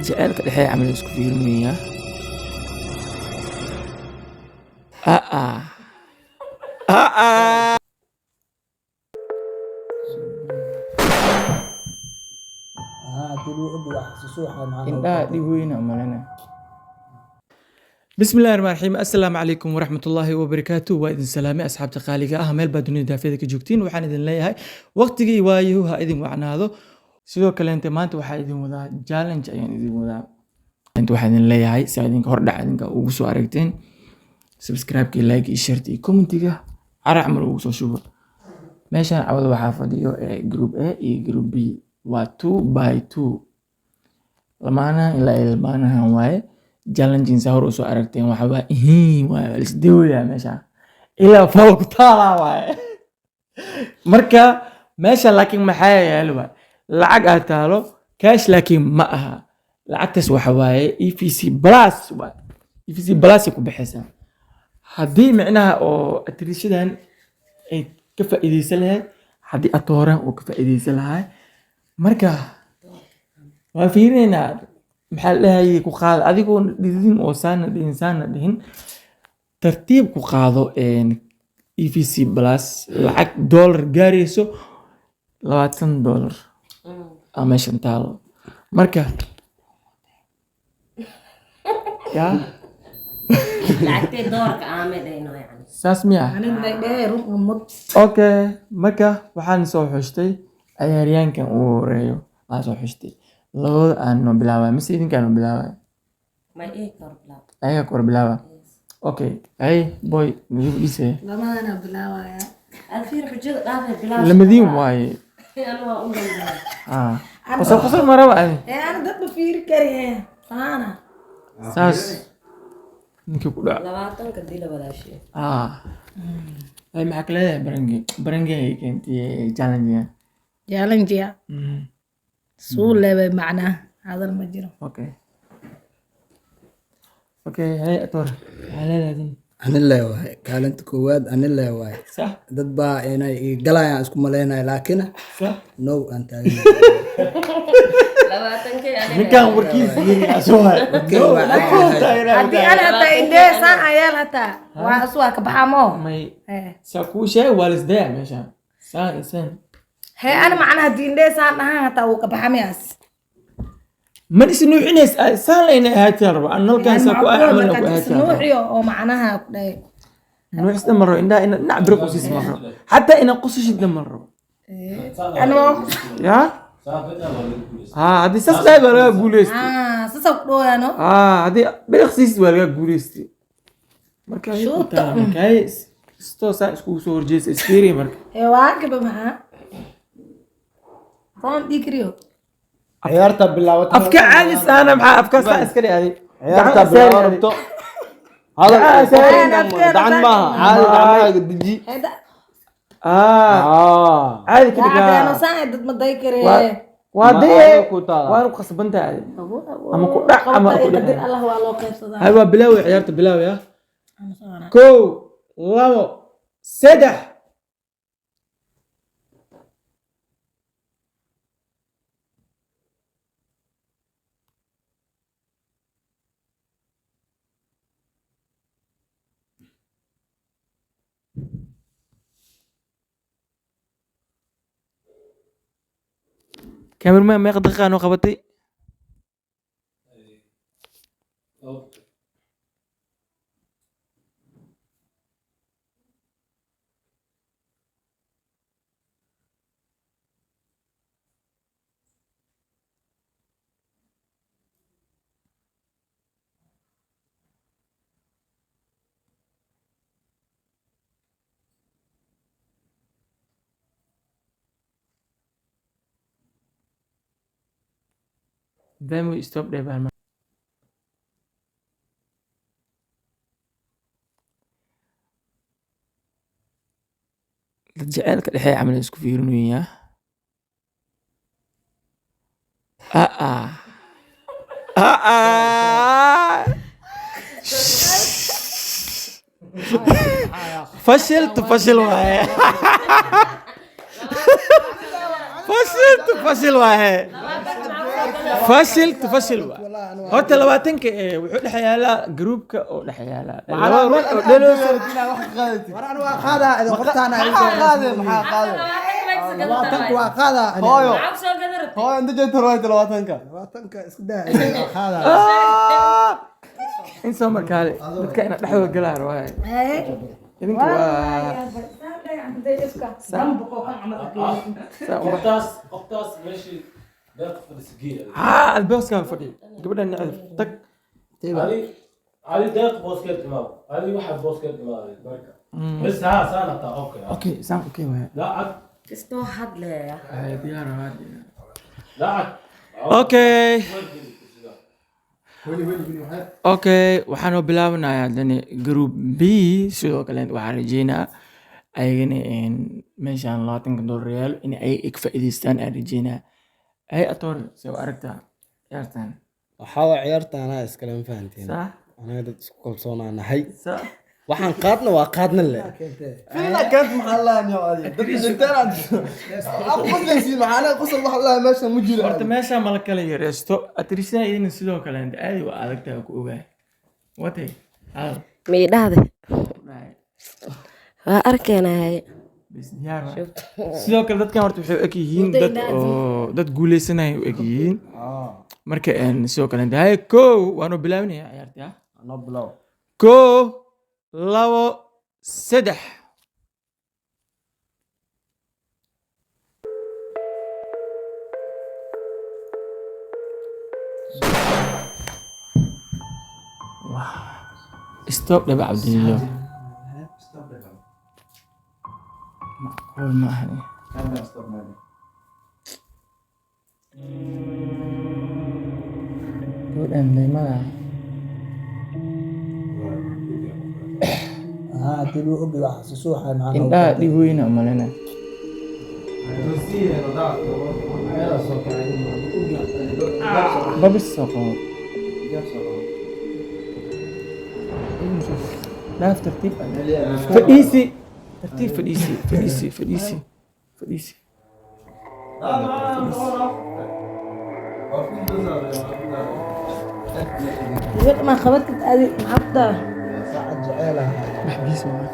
Jaceylka dhexeeya camal isku fiirinayaa. Aa aa. Indhaha dhib weyn aan umaleynayaa. Bismillahi rahmaani rahiim. Assalaamu calaykum waraxmatullaahi wabarakaatu. Waa idin salaamay asxaabta qaaliga ah, meel baa dunida daafeeda ka joogtiin. Waxaan idin leeyahay waqtigii waayuhu ha idin wacnaado. Sidoo kaleente maanta waxaa idin wadaa challenge ayaan idin wadaa. Inta waxaan idin leeyahay si aad idinka hordhac idinka ugu soo aragteen, subscribe-ka, like iyo share iyo comment-iga carac mal ugu soo shubo. Meeshaan cawada waxaa fadhiyo group A iyo group B, waa 2 by 2, lamaanahan ilaa iyo lamaanahan waaye. Challenging saa hor usoo aragteen waxa waa ihiin waaye, waa lisdooyaa meeshaan ilaa fool ku taalaa waaye. Marka meesha laakiin maxaa yaalo? Waay lacag aad taalo cash, laakiin ma aha lacagtaas. Waxa waaye EVC Plus, waaye EVC Plus ay ku baxaysaa. Haddii micnaha oo atriishadan ay ka faa'iideysan lahayd, haddii atooran uu ka faa'iideysan lahaa, marka waa fiirinaynaa. Maxaa la dhahayay? Ku qaada adigoon dhididin oo saana dhihin saana dhihin, tartiib ku qaado EVC Plus lacag dollar gaarayso $20 aa meeshan taalo. Marka yaa Lacagtee doorka aame dhayno yani. Saas miya? Okay, marka waxaan soo xushtay ciyaaryahankan ugu horeeyo aan soo xushtay. Labada aan noo bilaabay mise idinkaa noo bilaabay? Ma ii kor bilaab. Ayaga kor bilaaba. Okay, ay boy nagu dhisay. Lamadana bilaabaya. Alfiir xujada dhaafay bilaab. Lamadiin waaye. Anu waa u dambeeya. Ah, qosol qosol maraba ani. Ee ana dad ma fiiri kari faana. Saas ninkii ku dhaco. 20-ka dila walaashii. Ah, ay maxaa ka leedahay barangi barangi ay keentay challenge? Challenge suu leebay, macnaa hadal ma jiro. Okay, hey ator, maxaa leedahay adin? Ani lee waaye kaalinta koowaad, ani lee waaye. Sax. Dad baa inay ii galayaan isku malaynaya, laakiin sax now aan taagan. 20-kee aniga. Ninkan warkiisa soo hay. Warkeyga waa cad yahay. Haddii ana hataa indhee saan ayaal hataa waa isu waa ka baxaamo. May saa kuu sheegay, waa lisdaya meeshaan saan isaan. Hee ana macnaha haddii indhee saan dhahaan hataa wuu ka baxamiyaas. Man is nuucinays saan layna ahaataa rabo an nalkan saa ku ah camalna ku ahaataa rabo. Nuuciyo oo macnaha ku dhahay. Nuucisna ma rabo, indhaha ina dhinac biro qusis ma rabo, xataa ina qusashidna ma rabo. Ana waa yaa haa, haddii saas dhahay waa laga guuleystay. Ah, sasa ku dhawaano. Haa, haddii biriqsiis waa laga guuleystay. Marka ay ku Shuuta. taala marka ay istoo saa iskugu soo horjeesa isfiiriya marka. Hee waa kaba maxaa roon dhikriyo. Ciyaarta bilaawata. Afka caadi saana, maxaa afka saa iska dhigay? Ciyaarta bilaawa rabto hadal. Gacan saari. Gacan maaha, caadi gacmahaaga deji. Heda. Ah. Ah. Caadi ka Gacadeeno dhigaa. saan dad ma day kare. Waa Ma dee adiga ku taala. Waanu qasban tahay ama ku dhac ama ku qadir dhac. Allah waa loo qaybsadaa. Hay, waa bilaawi ciyaarta, bilaawi ah. 1, 2, 3. Cameraman, meeqa daqiiqa noo qabatay? Then we stop there baan. Dad jaceylka dhexeeya camal isku fiirinayaa. Aa aa. Fashil to fashil waaye, fashil to fashil waaye. Fashil to fashil waa. Horta 20-ka ee wuxuu dhex yaalaa groupka oo dhex yaalaa. Laba ruux oo dhaloosa. War anu waa qaadaa idin qoftaan. Maxaa qaadee? Maxaa qaadee? 20-ka waa qaadaa. Hooyo. Lacag soo gada rabtay. Hooyo, inta jeegta rawaayta 20-ka. 20-ka isku daa, waa qaadaa. Ah! In soo markaale dadka ina dhexdooda galaan waaye. Idinka waa Qoftaas, qoftaas meeshii deeq fadhisa geela. Haa, albooskaan fadhiyo gabadhan necda tag. Adi, adi deeq booskeed imaado. Adi waxaad booskeed imaaday barka. Bas haa saan hataa okay. Okay, saan okay waaye. Lacag. Kastoo hadlaya. Ay, diyaar waa. Lacag. Okay, waxaanu bilaabanayaa haddana group B. Sidoo kale waxaan rajeynaa ayagana in meeshaan $20 yaalo in ay ka faa'iidaystaan aan rajeynaa. Ay atoor, see u aragtaa ciyaartan? Waxaa waa ciyaarta anaa iskale, ma fahanteen? Sax. Anaga dad isku kalsoonaa nahay. Sax. Waxaan qaadna waa qaadna le fila keent. Maxaa lahanyo adi dad dhinteen aad qoslaysiin? Maxaa anaga qosol wax lahaa meesha ma jiro. Horta meesha mala kala yareysto atrishada idin sidoo kale aadi waa adagtahay ku ogahay watay hadal. Miidhahde. Dhahay. Waa arkeenahay. Bas diyaar waa. Sidoo kale dadkan horta waxay u eg yihiin dad oo dad guuleysanaya u eg yihiin. Marka sidoo kale haye, kow waanu bilaabinaya ciyaartii ah. No bilow. Kow, labo, saddex. Stop dhaba Cabdililo, macquul ma ahani. Gabadhan daymada. Haa, hadii lagu ogi wax susuuxa maxaa loogu Indhaha dhig weyna umalena. Babis soo qabo. Dhaaf, tartiib fadhiisi, tartiib fadhiisi, fadhiisi, fadhiisi, fadhiisi. Gabadha ma qabatid adi, maxaa ku dara? Saacad jeceel ah. Wax biis waa.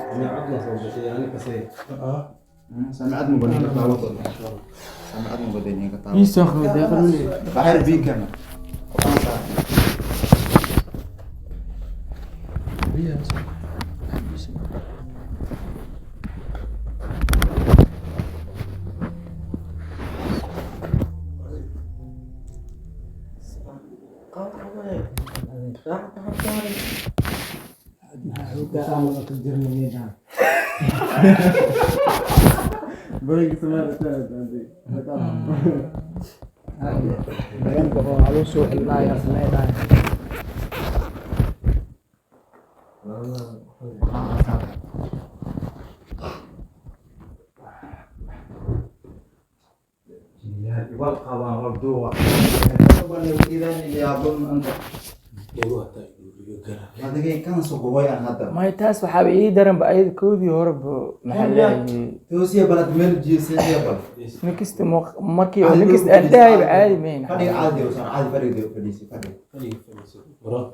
سمعت مبني كتاوت، سمعت مبني كتاوت. Biis soo qabo deeqa. بحر بي كمان. Dareenka oo lagu soo xilnaayo sameynaya. May, taas waxaaba ii daranba ayada koodii horeba maxaa leeyahay. Ninkasta markii oo ninkasta aan dhahayba caadi mayn.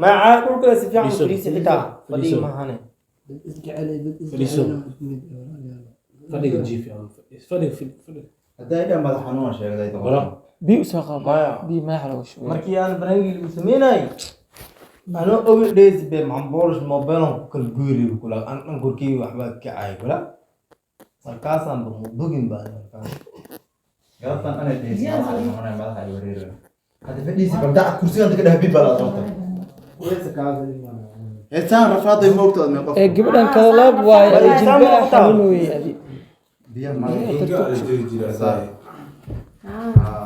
Ma caadi dhulkale si fiican u fadhiisi, xitaa fadhiga maahane. Dad isjecel iyo dad Fadhiiso. isjecel isku mid ah, walaalayaal. Fadhiga jiif ama fadhiga, fadhiga. Biyo usoo qabo. Maya. Biyo madaxa lagu shubay. Markii aan barnaamijka lagu sameynayay anoo ogi dheysi be maxaan mobilan ku kala guuri kula an dhan korkeyga waxbaa ka cay kula markaasaan ba mubogin baa markaas. Ee gabadhan kala laab waaye, ay jilbaha xanuunayay adi.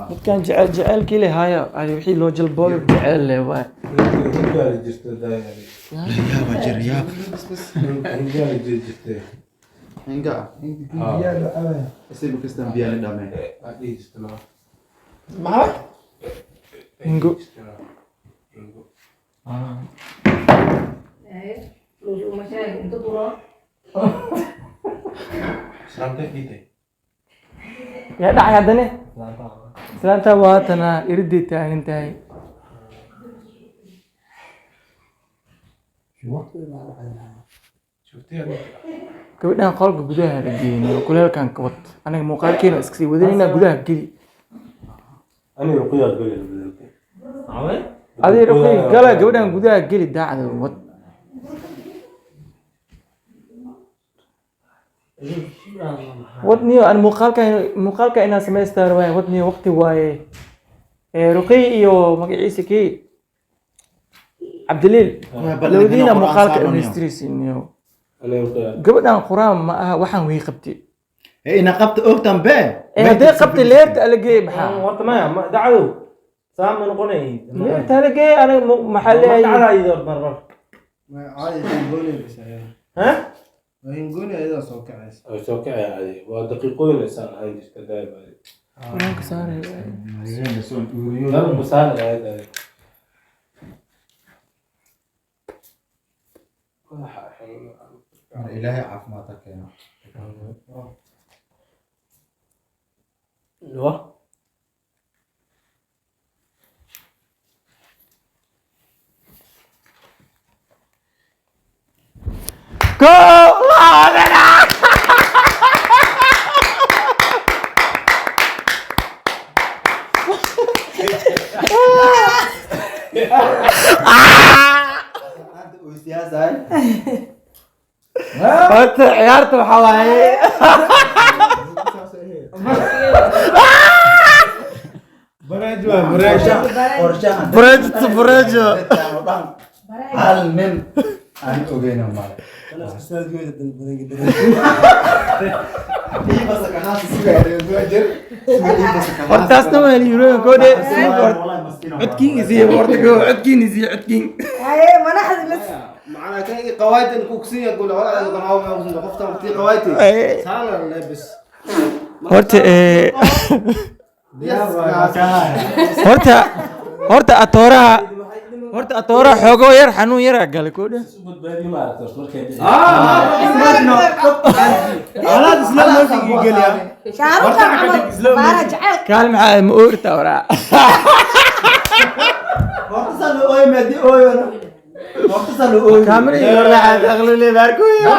Dadkan jecel jecelkii leh haya adi wixii loo jalboodo jecel leh waay. Hingaali jirta daayari. Hingaali jirtay. Biyaha loo cabaya. Aad dhihi jirta laba. Maxaa? Hingo. Hingo. Islaantay dhiitay. Yaa dhacay haddane. Islaanta waatana iridday taagan tahay. Gabadhan qolka gudaha la geeyay kuleelkan ka wad. Aniga muuqaalkeena iska sii wadanayna gudaha geli. Aniga ruqiyaad geli bedelka. Adiga ruqi gala gabadhan gudaha geli daacada wad. Wadniyo aan muuqaalka inaan samaystaa waaye wadniyo waqti waaye. Ruqi iyo magaciisa kii Cabdiliil labadiina muuqaalka dhammaystiraysiiniyo. Aniga ruqiyaad. Gabadhan quraan ma aha waxaan way qabtay. Ina qabta ogtan be. Haddee qabtay leerta ala geey maxaa? Horta maya ma dacdo saa ma noqonay. Leerta ala geey aniga maxaa leeyahay? Dhacdaa iyadoo marmar. Caadi hingooni bas ayada. Ha? Waa hingooni ayada soo kacaysa. Ay soo kacay caadi. Waa daqiiqooyin aysan ahaan jirta daa'im caadi. Quraanka saaray. Laba musaan ahayd caadi. Ilaahay caafimaad ha keeno. Wah. Go! Laadana! Horta ciyaarta waxaa waaye Bareejo to bareejo. Hal nin aan ogeyna male. Hortaasna waa heli koode. Codkiin isiiya horta go codkiin isiiya codkiin. Haye madaxda bas. Macnaa kan i qawaaytan ku kusinya gol wala adiga ma ma kusin qofta waqti qawaaytay. Saala lebis. Horta horta horta atooraha horta atooraha xoogoo yar xanuun yar aa galay koodhe. Badbaadiyo ma aragto markay dhici. Alaad isla motion geliya. Shaaruqa camal baara jecel. Kaal maxaa ma oorta waraa. Kaamira yar la aqli le baarkuyo.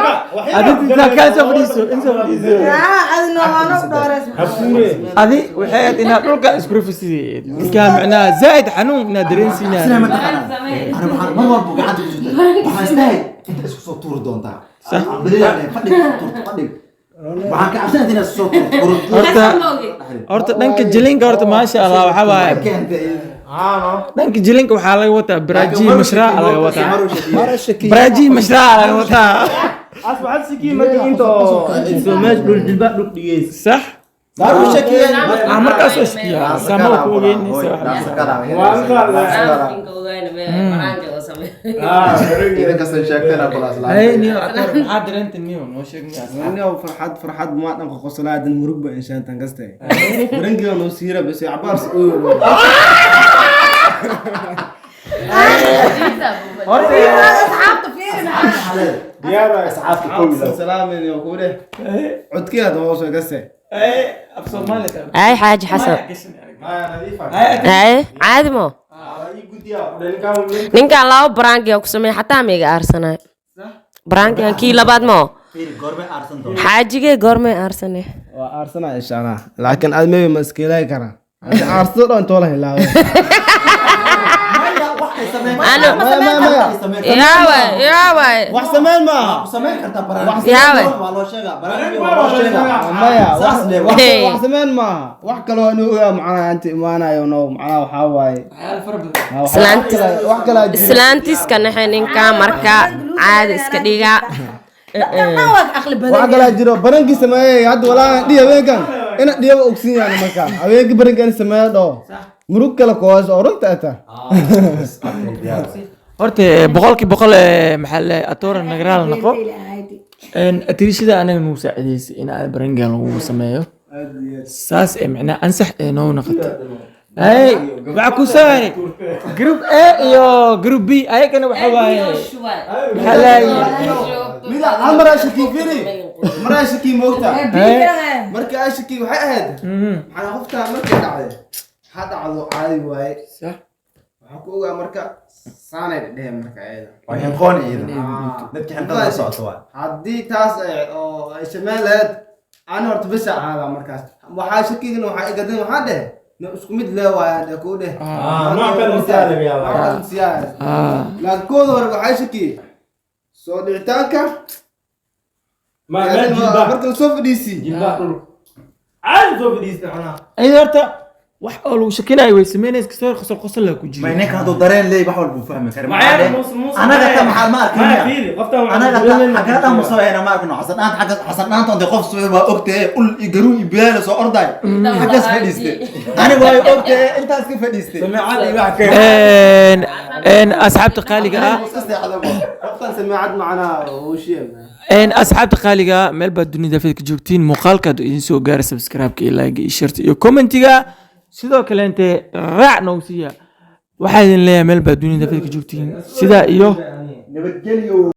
Adi inta ka soo fadhiiso in soo fadhiiso. Haa adina waana u dhowrays. Habsuure. Adi waxay ahayd inaad dhulka isku rufisid. Iska macnaa zaid xanuun inaad dareensiinaa. Ana waxaan mar walba gacanta ku jirta. Waxaan isleeyahay inta isku soo tuuri doontaa. Cabdiliil fadhiga isku tuurto fadhiga. Waxaan ka cabsanayaa inaad isku soo tuurto. Horta horta dhanka jilinka horta maasha Allah waxa waaye. Dhanka jilinka waxaa laga wataa baraaji mashraac laga wataa. Baraaji mashraac laga wataa. As waxaad sikii markii inta oo soo meesh dhul jilba dhul dhigeys. Sax? Ah markaas oo shakiya. Sama ku ogeynaysa wax. Hey niyo atar maxaa dareentay niyo noo sheeg niyo asxaab. Aniga farxad farxad ma dhan qosolaadan murug ba inshaantan kastay. Barankiga noo siira bas cabaar oo. Horta Asxaabta fiirin. Asxaabta koow Salaam iyo ku leh. Codkeeda hoos kastay. af Soomaali ta. Ay xaaji Xasan. Ay caadi mo. Ninkan laba baraankiga ku sameeyay xataa ma iga aarsanay. Baraankigan kii labaad mo. Xaajigee goormay aarsanay. Waa aarsana insha Allah. Laakiin aad maybe ma iska ilaahi karaa. Hadda aarsado dhan toola hilaawe. Ano yaawe yaawe. Wax sameyn ma aha. Yaawe. Maya wax sameyn ma aha. Wax kale oo inuu ogaa macnaha inta imaanayo no macnaha waxaa waaye. Islaantis Wax kale jiro. islaantiska naxe ninka marka caadi iska dhiga. Dadkan dhan waa aqli badan. Wax kale jiro barankii sameeyay hadda walaa dhiya haweenkan ina dhiyaba ogsin yahay marka haweenkii barankan sameeyo dhoo murug kale koos oo runta ata. Horta 100% maxaa la atoora nagaraal noqo. Atirishada anaga nagu saacideysay in aan barangaan lagu sameeyo. Saas ee macnaa ansax ee noo noqoto. Hey waxa ku saaray group A iyo group B ayagana waxa waaye maxaa leeyahay Mida hal mar aa shaki firi mar aa shaki moogta marka aa shaki waxay ahayd maxaa qofta markay dhacday Ha dhacdo, caadi waaye. Sax. Waxaan ku ogaa marka saanay dheheen marka ayada. Waa xinqoon iyada. Dadki xinqada la socoto waa. Haddii taas oo ay samayn lahayd, ani horta bisa caada markaas waxaa shakigana waxaa igadin, waxaa dheh no isku mid lee waayaan dheh kuu dheh. Nooc kale masiyaa laga yaabaa. Nooc kale masiyaa. Laakiin kooda hore waxaa shakiyey soo dhicitaanka. Ma ma jilba. Marka lasoo fadhiisii. Jilba dhulka. Caadi soo fadhiista macnaha. Ayada horta wax oo lagu shakinayo way samaynaysa, kastoo qosol qosol la ku jiro. May ninka hadduu dareen leeyahay wax walba uu fahmi kara. Macaya muus muus. Anaga ta maxaa ma arkin Ma miya? fiiri, qoftan waxaa Anaga ta dareemayna. xaggaa dhan musaweena ma arkino. Xasan dhaanta xagga Xasan dhaanta intee qof soo waa ogtahay ul iyo garuun iyo bilaal soo orday. Xaggaas fadhiistay. Aniga waa ogtahay intaas ka fadhiistay. Sameecad iyo wax ka Asxaabta qaaliga ah. Iska seexdaba qoftan samiicad macnaa uu sheeg. Asxaabta qaaliga ah, meel baad dunida fidka joogtiin, muuqaalkaad idin soo gaara, subscribe-ka iyo like iyo share iyo comment-iga, sidoo kaleente raac noogu siiya. Waxaa idin leeyahay meel baad dunida fidka joogtiin, sidaa iyo Nabadgelyo.